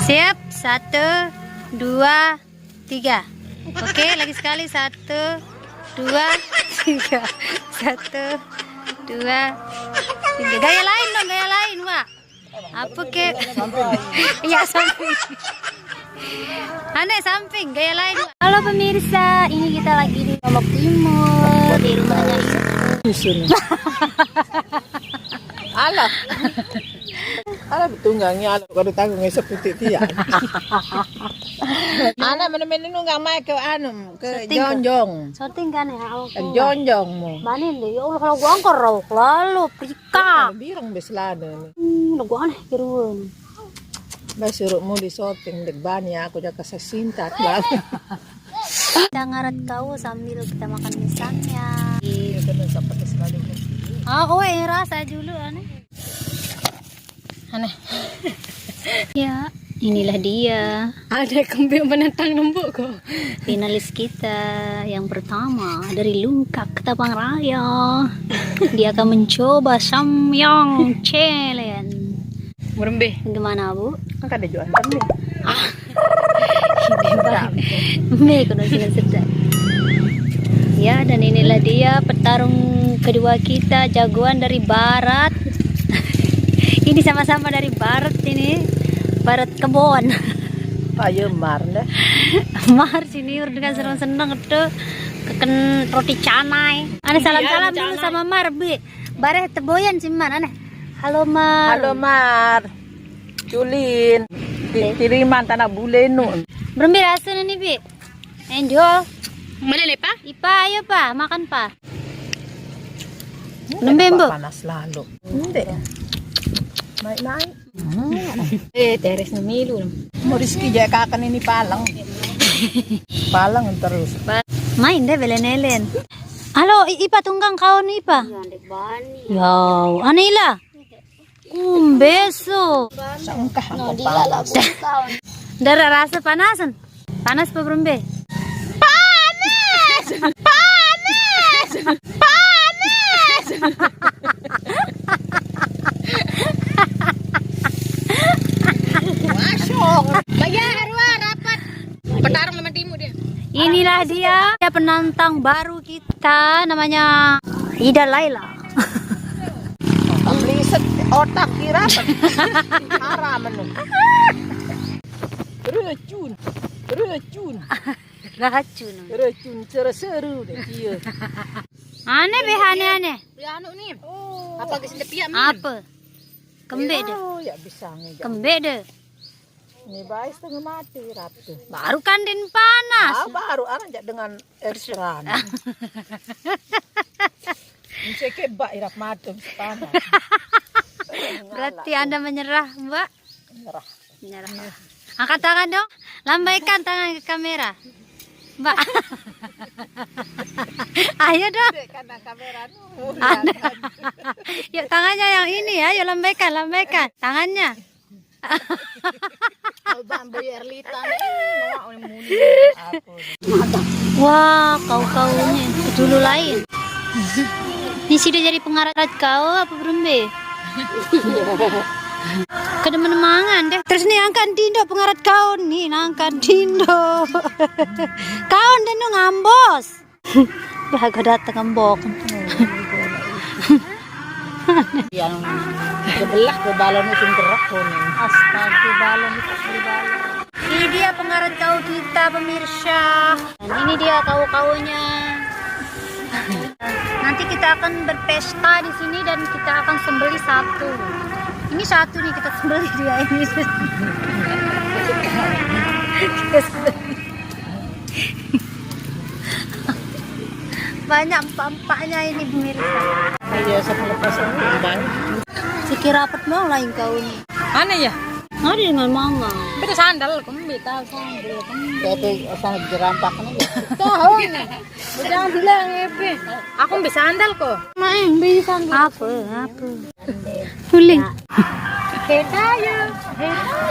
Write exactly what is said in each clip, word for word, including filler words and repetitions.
Siap, satu, dua, tiga. Oke, lagi sekali, satu, dua, tiga. Satu, dua, tiga. Gaya lain dong, gaya lain, Wak. Apa kek? Iya, samping. Aneh, samping, gaya lain. Halo pemirsa, ini kita lagi di Lombok Timur, di rumahnya Ibu. Alah. Alah, betunggangi alah, kada tanggung esok putih tiang. Anak mana-mana nunggang mai ke anu, ke jonjong. Syuting kan ya? Oh, Jonjong mu. Manin deh, ya Allah, kalau gua angker rauk lalu, perika. Birang beselana ni. Hmm, lagu aneh kiruan. Ba suruh mu di syuting dek bani aku jaga sesintat bang. Kita ngarat kau sambil kita makan pisangnya. Iya, kena sampai ke sekali. Ah, oh, eh, rasa dulu aneh. Aneh. Ya, inilah dia. Ada kembali menentang nembok kok. Finalis kita yang pertama dari Lungkak, Ketapang Raya. Dia akan mencoba Samyang Challenge. Merembeh. Gimana, Bu? Kan kada jual tembe. Ah. Ini, Bang. Mie kuno sini sedap. Ya, dan inilah dia petarung kedua kita, jagoan dari barat. Ini sama-sama dari barat ini. Barat kebon. Ayo mar deh. Mar sini dengan seneng-seneng tuh keken roti canai. Ada salam-salam dulu sama Mar, Bi. Bareh teboyan si Mar, aneh. Halo, Mar. Halo mar. Culin. Ti- Tiriman tanah bulenu. Berembe rasa ni, Bi? Enjoy. Mana lepa? Ipa, ayo pa, makan pa. Nembe, Bu. Panas lalu. Ende. Naik-naik. Eh, teres ni milu. Mau Rizky jek kakan ini palang. Palang terus. Main deh belen-elen. Halo, I- Ipa tunggang kawan Ipa. Ya, aneh lah. Kumbeso. Sengkah. Dara rasa panasan. Panas apa berembe? Panas! Panas! Panas! Masuk. Bagi arwah rapat. Petarung sama timu dia. Inilah dia, dia penantang baru kita, namanya Ida Laila. Liset otak kira. Haram anu. Racun. Racun. Racun. Racun seru-seru deh dia. Aneh be, aneh-aneh. Ya anu ni. Apa ke sendepia mi? Apa? Kembe deh. Oh, ya bisa ngeja. Kembe deh. Ini baik setengah mati ratu. Baru kan den panas. Ah, baru anak jak dengan ekstra. Ini kebak irak mati panas. Berarti Anda menyerah, Mbak? Menyerah. Menyerah. Angkat tangan dong. Lambaikan tangan ke kamera. Mbak. Ayo dong. Karena kamera Ada. Yuk, tangannya yang ini ya, yuk lambaikan, lambaikan tangannya. Bang Boy Erlita ni. Mau muni. Wah, kau-kaunya dulu lain. Ini sudah jadi pengarat kau apa berembe? Kada menemangan deh. Terus nih angkat tindo pengarat kau nih, angkat tindo. Kau deh nu ngambos. Bah, aku datang ngambok. Yang sebelah ke balon itu gerak kuning. Astaga, balon itu beli balon. Ini dia pengarat kau kita, pemirsa. Dan ini dia kau-kaunya. Nanti kita akan berpesta di sini dan kita akan sembelih satu. Ini satu nih kita sembelih, dia ini. Kita sembelih. Banyak empak-empaknya ini, pemirsa. Iya, satu lepas banyak. Sikit rapat mau lain kau ini. Mana ya? Ada dengan mama. Beda sandal, kembe tahu sandal, kembe. Tapi asal jerampak ini. Tahu ni. Jangan bilang epe. Aku ambil sandal kok. Main beli sandal. Apa? Apa? Huling. Beda ya.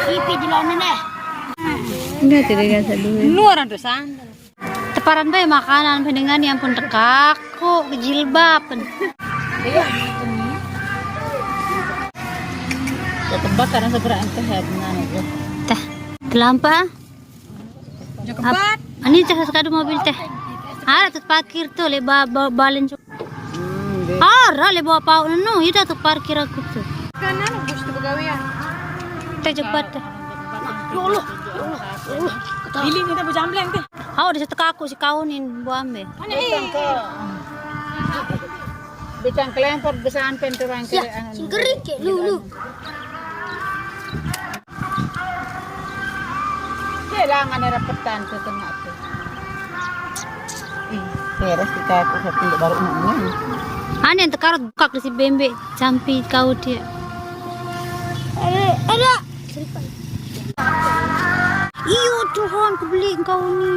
Ipi di lona deh. Enggak, tidak rasa dulu. Lu orang tuh sandal. Teparan bae makanan pendengar yang pun tekak kok kejilbab. Ya tembak karena seberang teh ya benar. Tah. Telampa. Cepat. Ani cah sekadu mobil teh. Ada tu parkir tu le ba, ba, balen. Ara le bawa pau nenu, ida tu parkir aku tu. Kan anu bus tu begawe ya. Teh cepat teh. Ya Allah, ya Allah, ya Allah. Bilik kita berjambleng teh. Hau di satu kaku si kaunin buambe. Mana eh? Bicang kelempar besampen tu orang ya, kere anu. Sing kering ke lu lu. Kehilangan rapetan tu tengah tu. Ih, beres kita aku satu baru nak. Ane yang tekarut bukak di si bembe campi kau dia. Ada, ada. Iyo Tuhan, kebeli kau ni.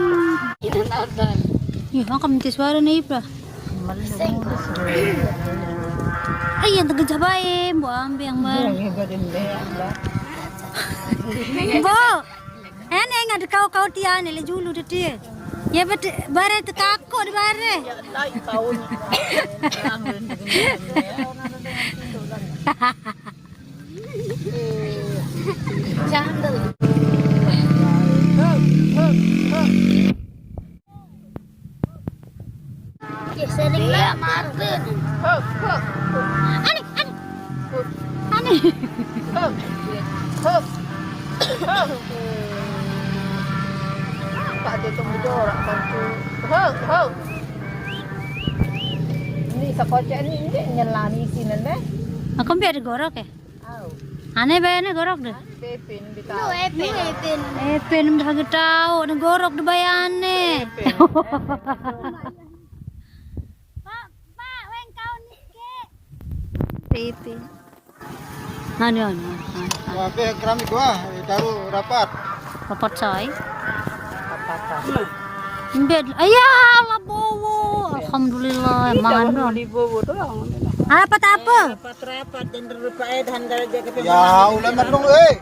Ini nonton. Ih, makan menti suara nih, Ibra. Ay, yang tergejah bae, mbok ambil yang baru. Mbok. Ene nggak ada kau-kau tiane le julu de dia. Ya bet bare tekako de bare. Candel. Ya, sering lah mati. Aneh, aneh. Aneh. Pak dia tunggu jorak kan tu. Ini sekocek ni, ini nyelani sini deh. Aku biar digorok ya. Ane bayane gorok deh. Pepin bitahu. Lu Epin. Epin. Epin dah tahu ne gorok de bayane. Pak, Pak, weng kau nike. Pepin. Anu, anu, anu. Wah, ke keramik wah, taruh rapat. Rapat coy. Rapat. Mbed, ayah Allah bowo. Alhamdulillah, mangan dong. Di bowo doang. Apa tak apa? Rapat-rapat dan berfaedah dari dia kata. Ya, ulama dong, eh.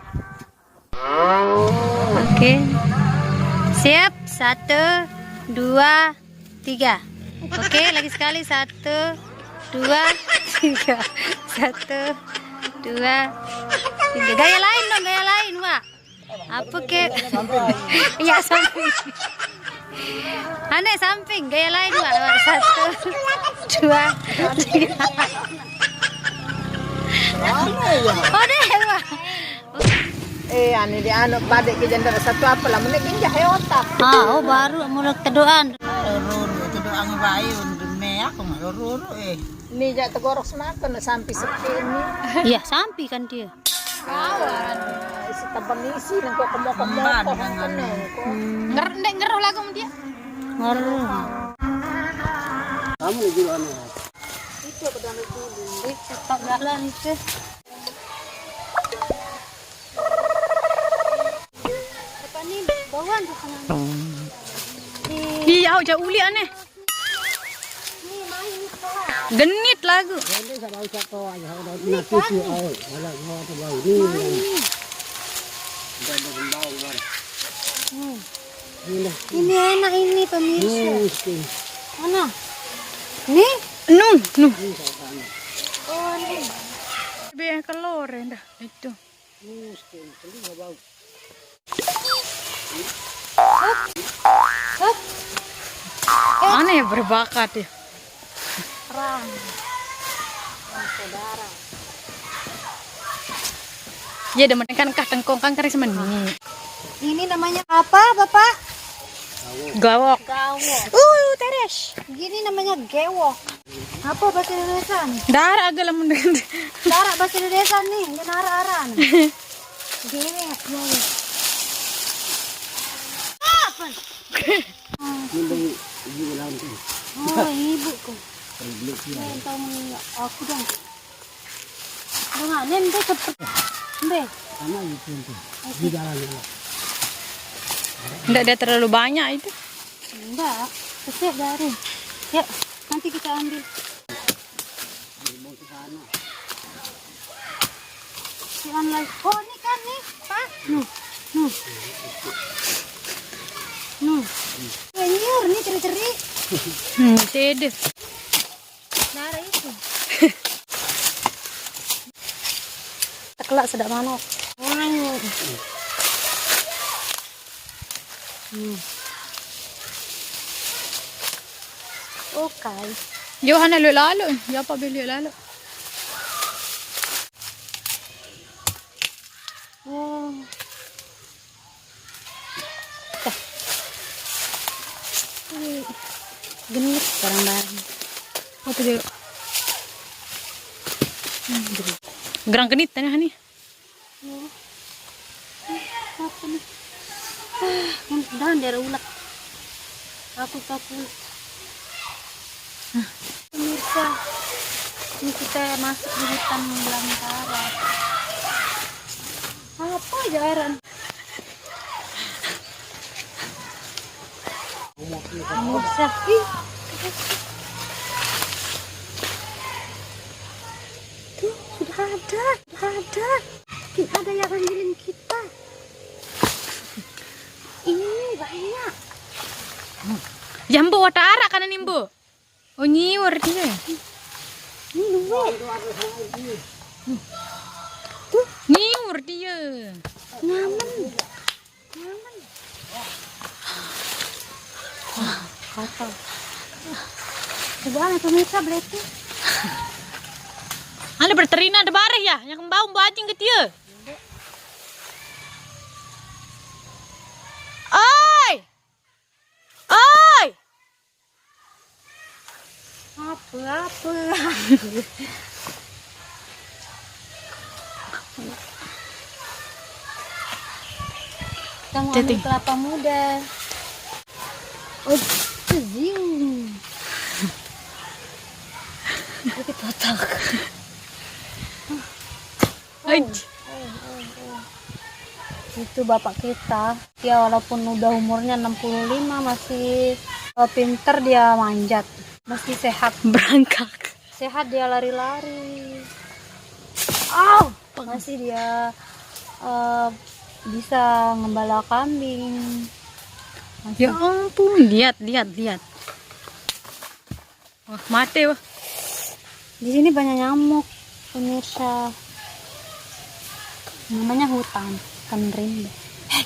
Oke. Siap, satu, dua, tiga. Oke, lagi sekali, satu, dua, tiga. Satu, dua, tiga. Gaya lain dong, gaya lain, Wak. Apa ke? Samping. Iya, samping. Ane samping, gaya lain, Wak. Wak. Satu, dua, tiga. Mana ya? Oh, deh, Wak. Eh, ane di anu padek ke jendela satu apa lah, menit ginjah ya otak. Ah, oh, baru mulai tedoan. Ruru, tedoan bae untuk me aku mah ruru, eh. Ini jak tegorok semata nak sampai sepi ini. Iya, sampai kan dia. Kawan. Isi teban isi nengko kemoko-moko. Ngeruh, ndek ngeruh lagu sama dia. Ngeruh. Kamu lagi anu. Itu pedang dulu. Ih, tetap jalan itu. Apa ni? Bawaan tu sana. Iya, jauh uli aneh. Genit lagu. Hmm. Ini enak ini, pemirsa. Mana? Nih? Nuh, nuh. Oh, nih. Be kelor dah itu. Aneh berbakat ya. Perang. Perang saudara. Ya, demen kan kah tengkong kan kering semeni. Ini namanya apa, Bapak? Gawok. Gawok. Uh, teres. Gini namanya gewok. Apa bahasa Indonesia nih? Darah agak lamun dengan darah bahasa Indonesia nih, ini nara aran. Gewek, gewek. Apa? Ini dari ibu bilang tuh. Oh, ibu kok. Yang tahu aku dong. Dengan ini cepet. Mbe. Sama itu tuh. Di dalam itu. Enggak, dia terlalu banyak itu. Enggak, kecil baru. Yuk, nanti kita ambil. Sian lagi. Oh, ini kan nih, Pak. Nuh, nuh. Nuh. Nyiur nih ceri-ceri. Hmm, sedih. Nara itu. Tekelak sedak manok. Hmm. Oke. Yo, hana lueq laloq. Yo, apa be lueq laloq? Oh. Tah. Ih, genit barang-barang. Apa dia? Hmm, genit. Gerang genit tengah ni. Oh. Eh, apa ni? Ah, kan daun dari ulek. Aku takut. Pemirsa, ini kita masuk di hutan belantara. Apa jaran? Pemirsa, ih. Tuh, sudah ada, sudah ada. Ada yang nganjilin kita. Ini banyak. Jambu watak araq kanan imbu. Oh, nyiur dia. Ini dua. Tuh, nyiur dia. Nyaman. Nyaman. Wah, kotor. Coba anak pemirsa beletu. Ane berterina de bareh ya, yang bau bajing ke dia. Oi! Oi! Apa, apa? Kita mau ambil kelapa muda. Oh, zing. Dikit patah. Itu bapak kita. Ya, walaupun udah umurnya enam puluh lima, masih, eh, pinter dia manjat. Masih sehat. Berangkak. Sehat dia lari-lari. Oh, masih dia, eh, bisa ngembala kambing. Masih. Ya ampun, lihat, lihat, lihat. Wah, mati, wah. Di sini banyak nyamuk, pemirsa. Namanya hutan, hutan rimba. Hei,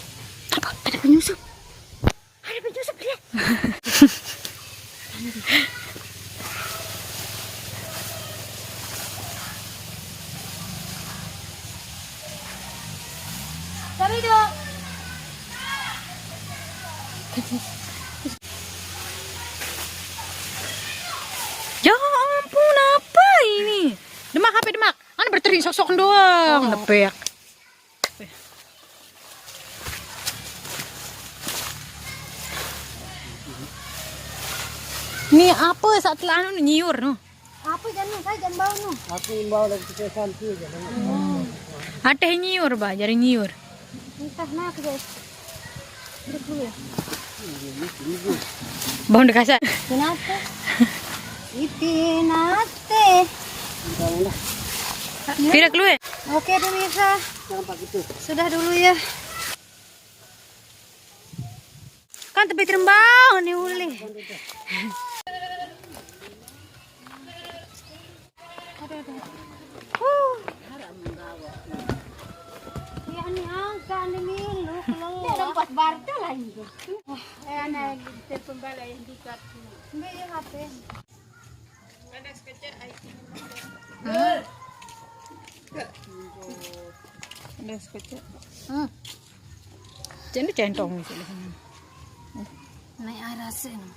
apa? Ada penyusup. Ada penyusup, lihat. Sorry, Dok. Ya ampun, apa ini? Demak, H P Demak. Anu berteri sok-sok doang, lepek. Ini apa saat telah anu nyiur no? Apa jangan, saya jangan bawa no. Aku imbau dari kebiasaan tu je. Ada nyiur, bah, jari nyiur. Entah nak, guys. Terus dulu ya. Bang udah kasar. Kenapa? Ipin ate. Pira keluar? Oke, pemirsa. Sudah dulu ya. Kan tepi terembau ni ulih. Aduh, aduh. Huh. Ya, ni angkat ni milu, keluar. Dia tempat barter lah ini. Wah, eh, anak telepon balik yang dekat. Ambil ya H P. Ada sekejap. Hmm. Jangan centong ni. Naik air rasa ni.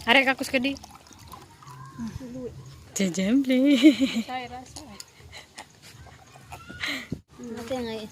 Arek aku sekedi. Jejemble. Saya rasa. Apa yang lain?